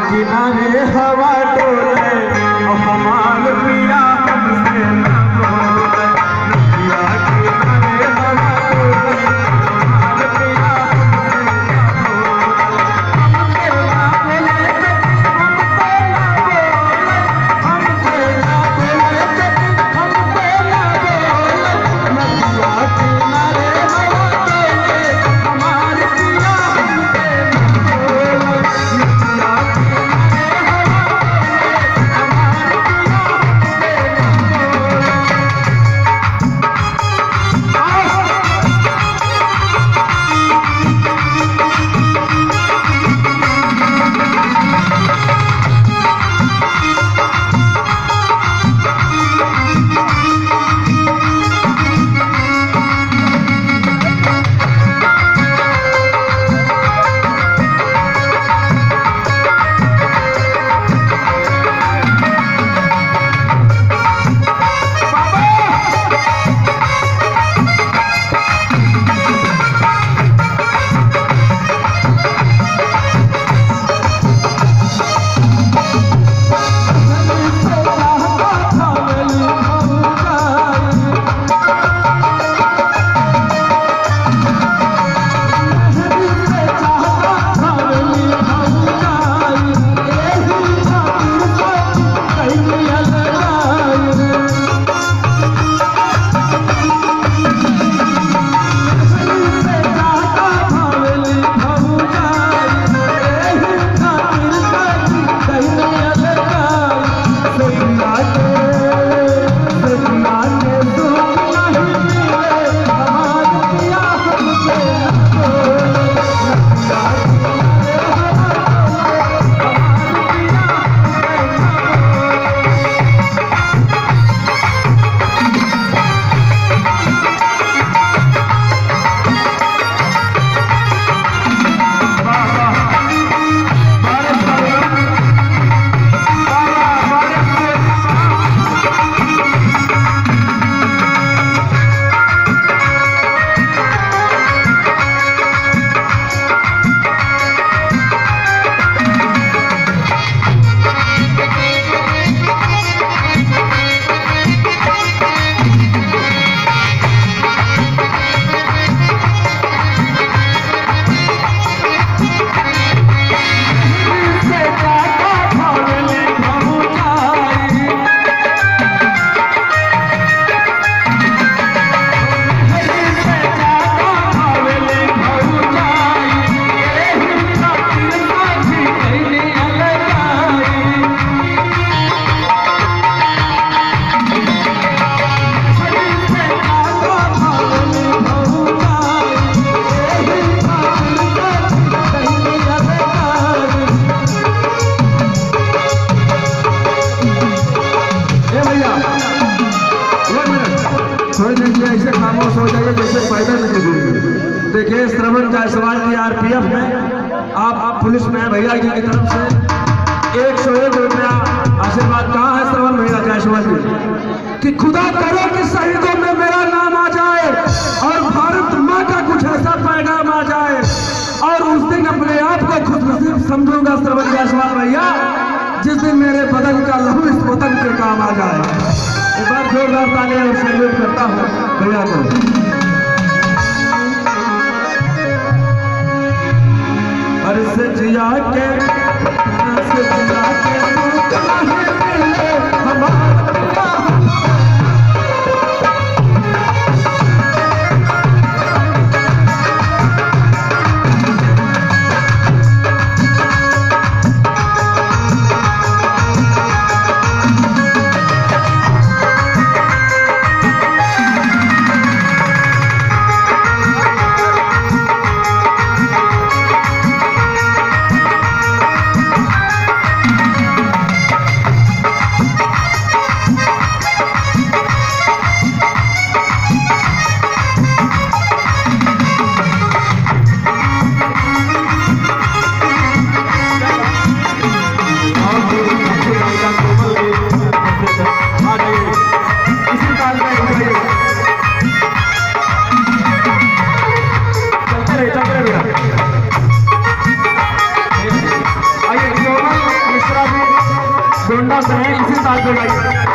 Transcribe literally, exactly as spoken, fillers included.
किनारे हवा डोले, ओ हमार पिया हमसे ना बोले। नदिया किनारे हवा डोले, हमार पिया हमसे ना बोले। हमसे ना बोले, हमसे ना बोले, हमसे ना बोले, हमसे ना बोले। नदिया किनारे हवा डोले, हमार पिया हमसे ना बोले। ए भैया, one minute, थोड़ी देर के लिए ऐसे खामोश हो जाइए जैसे पैदल नहीं गुजरे। देखिए, श्रवण जायसवाल जी आरपीएफ में, आप, आप पुलिस में हैं भैया जी की तरफ से एक सौ एक रुपया आशीर्वाद। कहाँ है श्रवण भैया जायसवाल जी? कि खुदा करे कि शहीदों में मेरा नाम आ जाए और भारत माँ का कुछ ऐसा पैगाम आ जाए, और उस दिन अपने आप को खुशनसीब समझूंगा श्रवण जायसवाल भैया, जिस दिन मेरे बदन का लहू इस वतन के काम आ जाए। एक बार जोरदार ताली और सैल्यूट करता हूँ भैया को। हर से जिया के, हर से जिया के सुख नहीं मिले हमारे। इसी साथ में गाई।